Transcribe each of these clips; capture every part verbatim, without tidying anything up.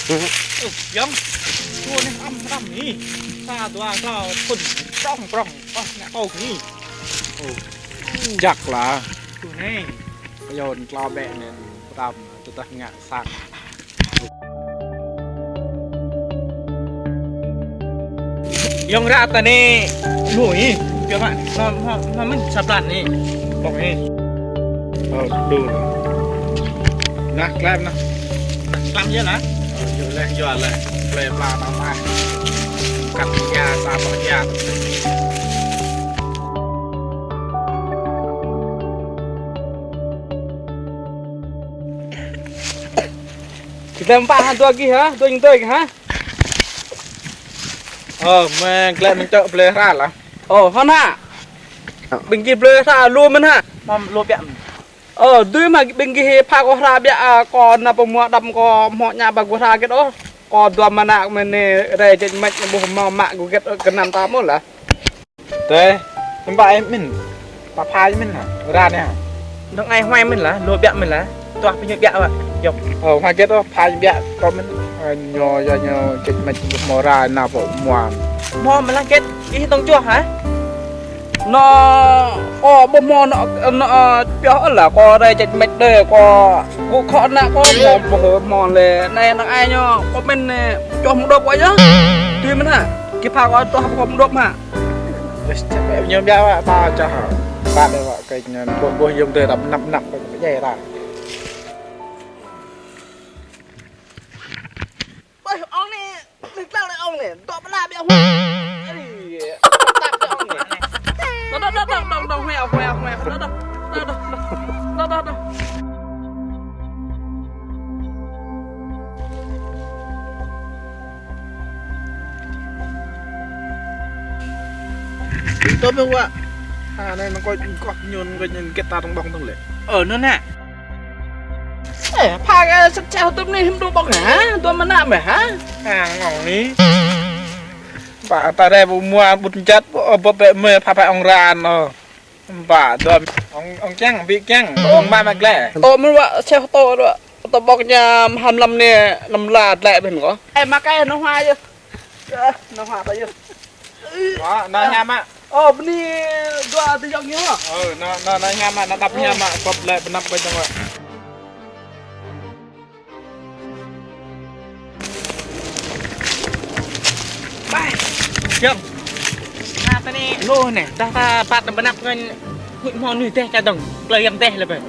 Ơ, Yŏng, tui anai ăm hrăm hĭ. Sa dua klâo phŭn prŏng prŏng, ôh, ngă kâo hĭ. Ơ, jak lah. Tui anai. Pơyun klâo bĕ anai, pơtăm, tơdah ngă sang. Yŏng ră tơ anai, lu hĭ, biă mă, mă, mă, mă mĭn sa blan anai, ƀơ̆ng anai. Ơ, đu. Nah, klăm nah. Nah, klăm yơh lah. Ơ, yua leh, yua leh. Plei pla tơmah. Kăt ia, sa tŏ ia. Kita mpă hă, dua gih hă, dua gih hă? Ơ, mơ̆ng klĕ mơ̆ng čŏk blơi hra lah. Ơ, hơnă. Ƀing gih blơi hra lu mơ̆n hă? Mơ̆m lu biă mơ̆n. Ơ, dui mă ƀing gih pha kơ hra biă, a, kơ nao pơ mua đăm kơ hmâo ñă ba kơ hra hơget ôh. Kơ dua mơnă mơ̆n anai rai jĕ mĕč ƀuh mă mă kơ hơget ôh kơ năm ta mơ̆n lah. Tê, tơmpă ih mĭn. Pă pha ih mĭn hă? Ran ih hă? Dong ai hmai mĭn lah, lu biă mĭn lah. Tuah pơñu biă wă. Yŏk. Ơ, hmai hơget ôh, pha biă tơ mĭn. Ơ, ñu, yua ñu, hơget mă hmâo ran nao pơ mua. Hmâo mơ̆n lah hơget, ih tong čuah hă? Nao, kơ ƀu hmâo nao, nao, ơ, pioh lah, kơ rai hơget mă đơi, kơ gŭ khŏ nă kơ hmâo, hmâo, hmâo lĕ. Anai dong ai ñu, kơ mĭn, ơ, čuah mơdŏp wă yơh. Tui mơ̆n hă? Gih pha kơ tuah kơ mơdŏp hă? Bes, čăp ƀĕ ñu biă wă, ta čah. Ƀă đơi wă, kơ ñu ƀuh, ƀuh yôm đơi đăp năp năp kơ djai ta. Ôi, ong anai, lĕ klă lĕ ong anai, dŏ pơla biă hmâo. Ơi, tăp biă ong anai. Đơ̆, đơ̆, đơ̆, đơ̆, đơ̆, đơ̆, hmeo, hmeo, hmeo, đơ̆, đơ̆. Đơ̆, đơ̆, đơ̆. Tơ mơ̆ng wă. Ha, anai nơ̆ng kơ, kơ ñun, kơ ñun hơget ta tong ƀơ̆ng tong lĕ. Ơ, nơ̆n nă. Ơ, pha kơ sĕt sĕt tŭm anai hĭm dua ƀơ̆ng hă? Dua mơnă mơ̆ hă? Ha, ngŏng anai. Pă ta rai ƀu mua ƀut jăt, ƀu, ƀu bĕ mơ̆ pha pha ong ran ôh. Ƀă, dua, ong, ong kiăng, ƀing kiăng, ong mă mă glĕ. Tơ mơ̆ng wă, čeh tơ wă. Tơ ƀơ̆ng ñu hăm lăm anai, lăm la glĕ ƀing kơ. Ơ, mă kơ nao hua yơh. Ơ, nao hua ta yơh. Ơ, nao hua mă. Ơ, bơni dua tơyŏng ñu hă? Ơ, nao, nao, nao hua mă, nao đăp hua mă, kŏp lĕ pơnăp ƀơi tơ̆ng wă. Ƀai. Yŏng. Ha, ta anai lu anai, dah ta ƀat pơnăp ngăn huĭ hmâo nuih dêh čar dong, plơi Yŏng dêh lĕ ƀai.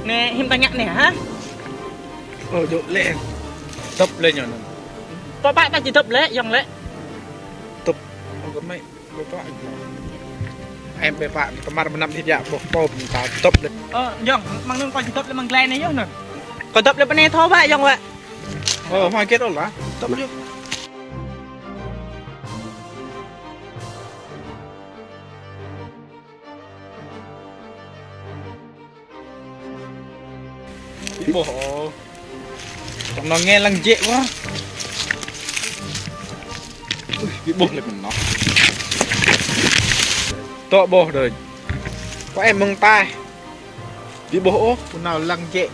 Anai, hĭm ta ngă anai hă? Ơ, dŏ lĕ. Dŏp lĕ ñu anŭn. Pô ƀă ta či dŏp lĕ, Yŏng lĕ. Dŏp. Ơ, kơ mơi. Em ƀĕ pă, tơmar mơnam thĭt yă, ƀuh pô ƀing ta dŏp lĕ. Ơ, Yŏng, mơ̆ng anŭn kâo či dŏp lĕ mơ̆ng glai anai yơh anŭn. Kâo dŏp lĕ pơ anai thâo ƀă, Yŏng wă. Ơ, hmâo hơget ôh lah. Dŏp yơh. Ih, ƀuh ôh. Tong nao ngă lăng jĕ wă. Ui, ih ƀuh lĕ mơ̆n nao. Tŏ ƀuh đơi. Kơ em mơ̆ng taih. Ih ƀuh ôh, kơ nao lăng jĕ.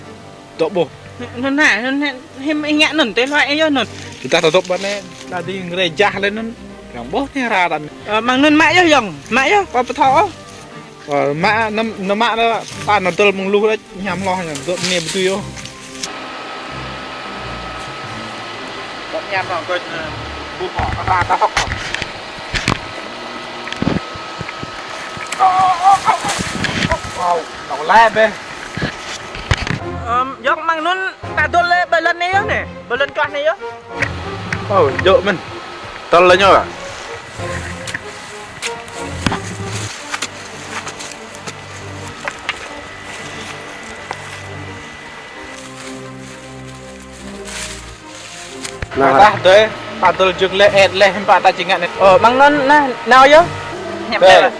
Tŏ ƀuh. Anŭn hă, anŭn hă, hĭm ih ngă anŭn, tơlơi ih yơh anŭn. Tơdah ta dŏp ƀơi anai, ta ding rai jah lĕ anŭn. Yang ƀuh anai hra ta anai. Ơ, mơ̆ng anŭn mă yơh Yŏng, mă yơh, kâo ƀu thâo ôh. Ơ, mă, nao, nao mă đơi, ta nao dơ̆l mơ̆ng lu đơi, hiam hloh, nao dŏ anai ƀu dưi ôh. Dŏ hiam hloh, kơ, ơ, ƀuh hŏ, ta, ta hŏk hŏ. Ơ, ơ, ơ, ơ, ơ, nao lĕ ƀĕ. Ơ, Yŏng mơ̆ng anŭn ta dŏ lĕ ƀơi lŏn anai yơh anai, ƀơi lŏn čuah anai yơh. Ơ, djơ̆ mơ̆n. Tơl lĕ ñu. Nao. Dah, dơi, ta dơ̆l jơ̆ng lĕ, ĕt lĕ, hĭm pă ta či ngă anai. Ơ, mơ̆ng anŭn, nao, nao yơh. Dơi,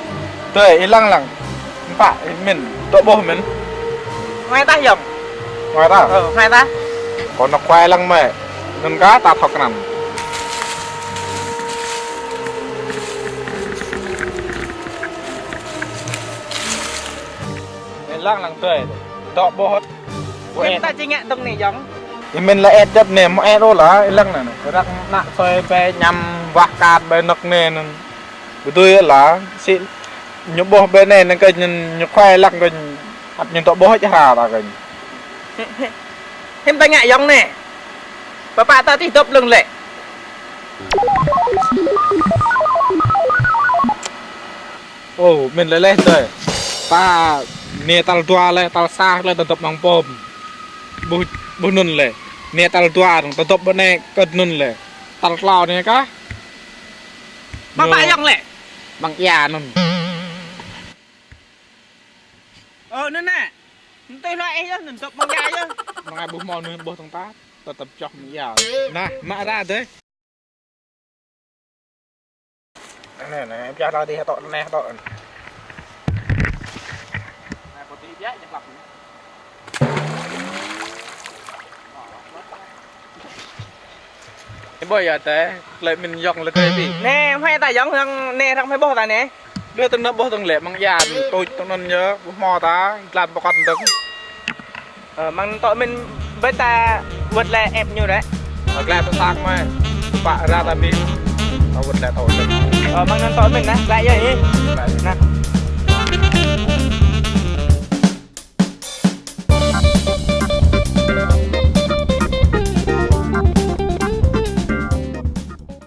dơi, ih lăng lăng. Hĭm pă, ih mĭn, tŏ ƀuh mĭn. Hmai tah Yŏng. Hmai tah? Ơ, hmai tah. Kâo nao kuai lăng mơi. Anŭn kah ta thâo krăn. Ih lăng lăng dơi. Tŏ ƀuh. Hĭm ta či ngă dơ̆ng anai Yŏng. Ih mĭn lĕ ĕt jăp anai, mơ̆ ĕt ôh lah, ih lăng anai. Ră ană sui ƀe ñăm wah kat ƀe nŏk anai anŭn. Ƀu dưi lah, sĭ ñu ƀuh ƀe anai anŭn kơ ñu, ñu khuai lăng kơ ñu, ăt ñu tŏ ƀuh čih hra ta kơ ñu. Hiư̆m ta ngă yŏng anai. Pơpă ta tih dŏp lưng lĕ. Ơ, mĭn lĕ leh tơi. Ta anai tal dua lĕ, tal sa lĕ ta dŏp amăng pom. Ƀuh, ƀuh anŭn lĕ. Anai tal dua anŭn ta dŏp ƀơi anai kơ anŭn lĕ. Tal klâo anai kah. Pơpă yŏng lĕ. Amăng ia anŭn. Ơ, anŭn anai. Anŭn tui hluai ih yơh, anŭn dŏp amăng ia yơh. Amăng ia ƀuh hmâo anŭn ƀuh tơ̆ng ta. Ta dŏp čoh amăng ia. Nah, mă ra dơi. Anai, anai, pioh ta dih tŏ, anai tŏ. Ih ƀuh yơh tơi, lĕ mĭn yŏng lĕ tơi ƀĭ. Anai, hmâo ta yŏng hăng, anai răng hmâo ƀuh ta anai. Ƀiă tơ̆ng anŭn ƀuh tơ̆ng lĕ amăng ia, tui tơ̆ng anŭn yơh, ƀuh hmâo ta, dlan pơkŏn tơ̆ng. Ơ, amăng anŭn tŏ mĭn ƀơi ta wơ̆t lĕ ĕp ñu ră. Ơ, glaĭ tơ̆ng sang mơ̆. Pă ra ta ƀĭ. Ta wơ̆t lĕ tŏ tơ̆ng. Ơ, amăng anŭn tŏ mĭn nah, glaĭ yơh ih. Glaĭ. Nah.